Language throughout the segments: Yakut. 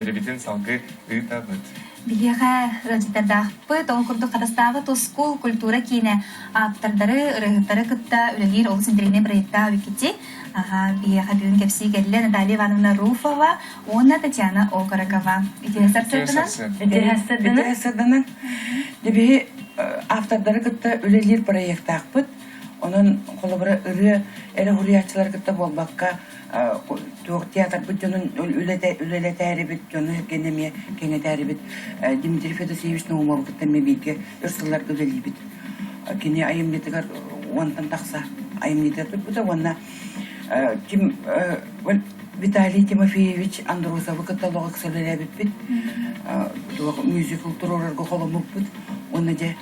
Эфирибитин салгыы ыытабыт. Биһиэхэ ыалдьыттардаахпыт, ол курдук Хатастааҕы Тускул культура киинэ ааптардары, ырыаһыттары кытта үлэлиир олус интэриэһинэй проектаах Викити. Аха, биһиэхэ бүгүн кэпсии кэллэ Наталья Ивановна Руфова уонна Татьяна Окорокова. Үтүө сарсыарданан. Үтүө сарсыарданан. Үтүө сарсыарданан. Биһи автордары кытта үлэлиир проектаахпыт. Онон холобура ырыа эрэ суруйааччылары кытта буолбакка туох театрбыт дьонун үлэлэтээрибит, дьону эргэн эмиэ кэҥэтээрибит Дмитрий Федосеевич Наумовы кытта эмиэ бииргэ өр сылларга үлэлиибит. Кини айымньытыгар уонтан тахса айымньытыгар турбута уонна ким Виталий Тимофеевич Андросовы кытта олох ыкса үлэлээбиппит, туох мюзикл туруорарга холоммуппут уонна дьэ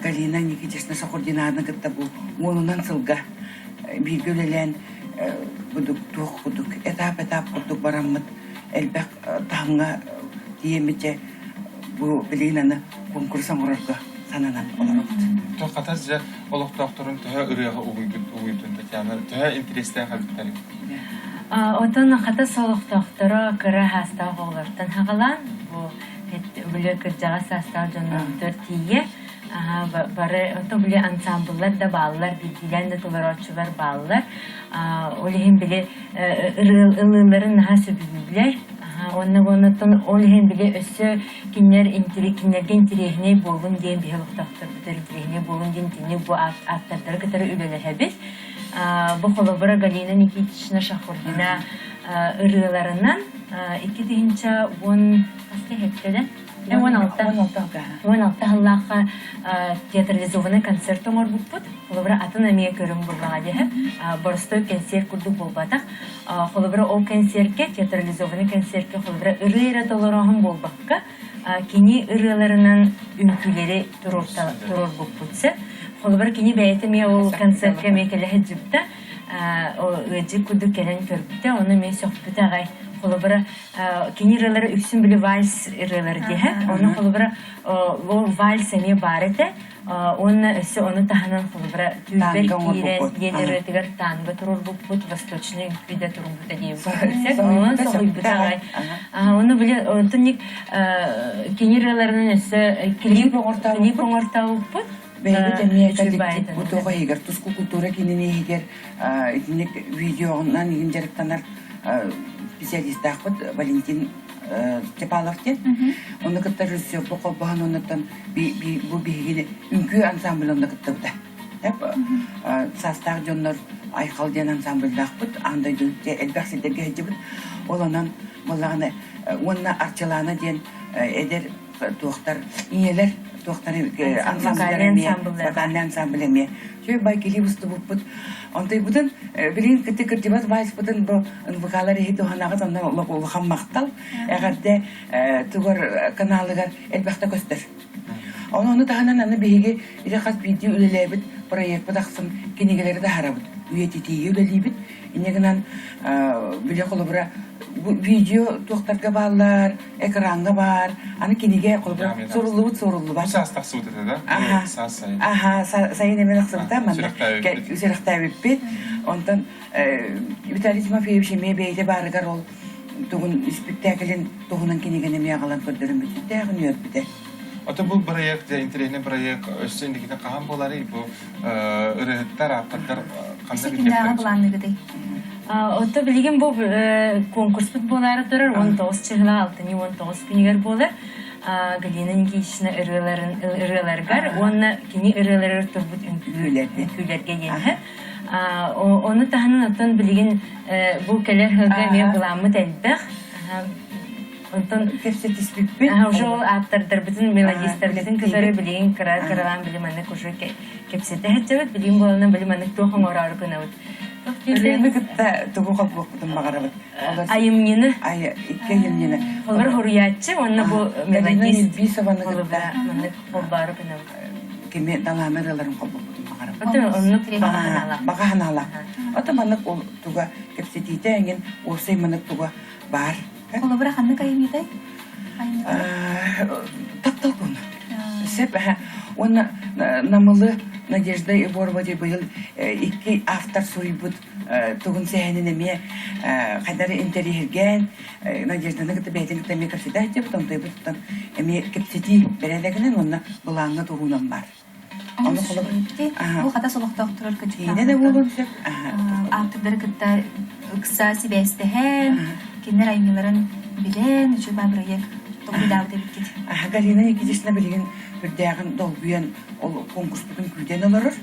Галина Никитична Сахурдинаны кытта бу уонунан сылга бииргэ үлэлээн кудук туох кудук этап-этап курдук бараммыт элбэх таһымҥа тиийэммит дьэ бу билигин аны конкурс оҥорорго сананан олоробут. Туох хатас дьэ олохтоохторун төһө ырыаҕа угуйбут угуйдун Татьяна төһө интэриэстээх эбиттэрий? Отон хатас олохтоохторо кыра саастаах оҕолортон хаҕалаан бу били кырдьаҕас саастаах дьоннордор тиийэ бары оттон били ансамбллар да бааллар биирдиилээн да толорооччулар бааллар ол иһин били ылыыларын наһаа сөбүлүүллэр уонна уоннаттан ол иһин били өссө кинилэр кинилэргэ интириэһинэй буоллун диэн биһи олохтоохторбутугар интириэһинэй буоллун диэн итинник бу ааптардары кытары үлэлэһэбит бу холобура Галина Никитична Шахурдина ырыаларынан 2010 хаста иһэттэ 16 16 сыллаахха театрализованный концерт оҥорбуппут. Холобура, атын эмиэ көрүҥ буллаҕа диэһэ. Боростуой кэнсиэр курдук буолбатах. Холобура, ол кэнсиэркэ, театрализованный кэнсиэркэ холобура ырыа эрэ толорооһун буолбакка, кини ырыаларынан үҥкүүлэри туруорбуппут сөп. Холобура, кини бэйэтэ эмиэ ол концертка эмиэ кэлэ сылдьыбыта. Ыалдьыт курдук кэлэн көрбүтэ, ону эмиэ сөхпүтэ аҕай. Холобура, кини ырыалара үксүн били вальс ырыалар диэһэ. Ону холобура ол вальс эмиэ баар этэ. Уонна өссө ону таһынан холобура түүрбэр киирэн диэн ырыатыгар танго туруорбуппут, восточный үҥкүү да турбута диэбиппит. Онон соһуйбута аҕай. Ону били онтон кини ырыаларынан өссө клип оҥортообуппут. Бэйэбит эмиэ коллектив бу туох иһигэр туску культура киинин иһигэр итинник видеоҕунан игин дьарыктанар специалистаахпыт Валентин Чапалов диэн. Ону кытта режиссербу холбоһон оннуттан бу биһигини үҥкүү ансамбль онно кыттыбыта. Саастаах дьоннор Айхал диэн ансамбльдаахпыт, аан дойду элбэх сирдэргэ сылдьыбыт. Ол онон буоллаҕына уонна Арчылаана диэн эдэр туохтар ийэлэр туохтары ансамбльдар эмиэ вокальный ансамбль эмиэ үчүгэй байкили устубуппут онтуйбутун билигин кытты кырдьыбат вальспытын бу нвкалар иһи туһанаҕыт онно улахан махтал эҕэрдэ тугар каналыгар элбэхтэ көстөр ону таһынан аны биһиги ити хас биирдии үлэлээбит проекпыт ахсын кинигэлэри таһаарабыт үйэтитиигэ үлэлиибит инньэ гынан били холобура видео туохтарга бааллар экраҥҥа баар, аны кинигэ холобура суруллубут суруллубат. Бу саас тахсыбыт этэ да? Аха. Саас сайын. Аха, сайын эмиэ тахсыбыта, манна сүрэхтээбиппит. Онтон Виталий Тимофеевич эмиэ бэйэтэ баарыгар ол тугун испиктээкилин туһунан кинигэни эмиэ аҕалан көрдөрөн бүттээх үөрбүтэ. Ото бу проект, интэриэһинэй проект өссө инникитин хаһан буоларый? Бу ырыаһыттар, ааптардар ханна Өссө кимнээҕи былаанныгытый? Ото билигин бу конкурспут буолаары турар 19 чыһыла алтынньы 19 күнүгэр буолар. Галина Никитична ырыаларын ырыаларыгар уонна кини ырыаларыгар турбут үҥкүүлэргэ диэн Ону таһынан оттон билигин бу кэлэр сылга эмиэ былааммыт элбэх. Онтон кэпсэтиспиппит. Уже ол ааптардарбытын, мелодистарбытын кытары билигин кыра-кыралаан били маннык уже кэпсэтэ сылдьабыт. Билигин буоланан били маннык туох оҥороору гынабыт. Ырыаны кытта тугу холбуохпутун баҕарабыт. Айымньыны. Икки айымньыны. Олор хоруйааччы уонна бу мелодист. Бисованы кытта маннык холбоору гынабыт. Кими далааны ырыаларын холбоппутун баҕарабыт. Ото оннук баҕа санаалаах. Баҕа санаалаах. Ото маннык ол туга кэпсэтиитэ эҥин уопсай маннык туга баар. Холобура ханнык айымньытай? Таптал туһунан. Сөп Уонна Намылы Надежда Егорова быйыл икки автор суруйбут. тугун сэһэнин эмиэ хайдары интэриэһиргээн Надежданы кытта бэйэтин кытта эмиэ кэпсэтэ сылдьыбыт, онтуйбут эмиэ кэпсэтии бэрээдэгинэн уонна былааҥҥа туруунан бар. Ону Бу хатас олохтоохторор Киинэ да буолуон сөп. Ааптардары кытта ыкса сибээстэһэн, кинилэр айымньыларын билэн, үчүгэй бырайыак толкуйдаабыт эбиккит. Галина Никитична билигин үрдээҕин долгуйан ол конкурспутун күүтэн олорор.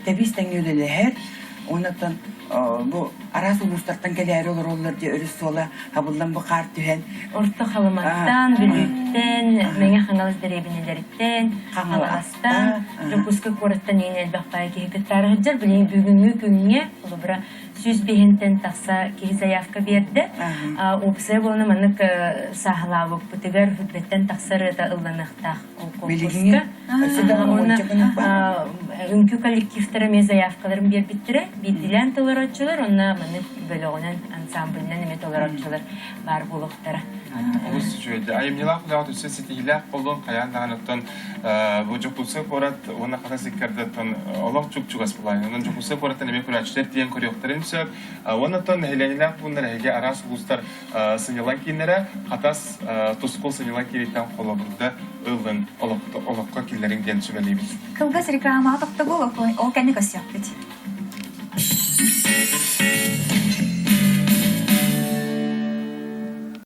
Тэбис тэҥҥэ үлэлэһэр. Онон бу араас улуустартан кэлээри олороллор дии өрүс суола хабыллан бу хаар түһэн. Орто Халыматтан, Бүлүүттэн, Мэҥэ Хаҥалас дэриэбинэлэриттэн, Хаҥаластан, Дьокуускай куораттан иин элбэх баай киһи кыттаары сылдьар. Билигин бүгүҥҥү күҥҥэ, холобура, 105-тэн тахса киһи заявка биэрдэ. Уопсайа буолан маннык сааһылаабыппытыгар хүрбэттэн тахса ырыата ылланыахтаах ол конкурска. Үҥкүү коллективтара эмиэ заявкаларын биэрбиттэрэ. Биирдиилээн толорооччулар уонна маннык бөлөҕүнэн, ансамблынан эмиэ толорооччулар баар буолуохтара. Олус үчүгэй. Айымньылаах үлэҕит өссө ситиһиилээх буоллун, хайаан даҕаны оттон бу Дьокуускай куорат уонна Хатас иккардыттан олох чуп-чугас булаайын. Онон Дьокуускай куораттан эмиэ көрөөччүлэр тиийэн көрүөхтэрин сөп. Уонна оттон нэһилиэнньэлээх пууннар эһиги араас улуустар сынньалаҥ кииннэрэ Хатас Тускул сынньалаҥ кииниттэн холобурда ылын олоххо киллэриҥ диэн сүбэлиибит. Кылгас рекламаҕа тохтобул, ол кэннэ көрсүөхпүт.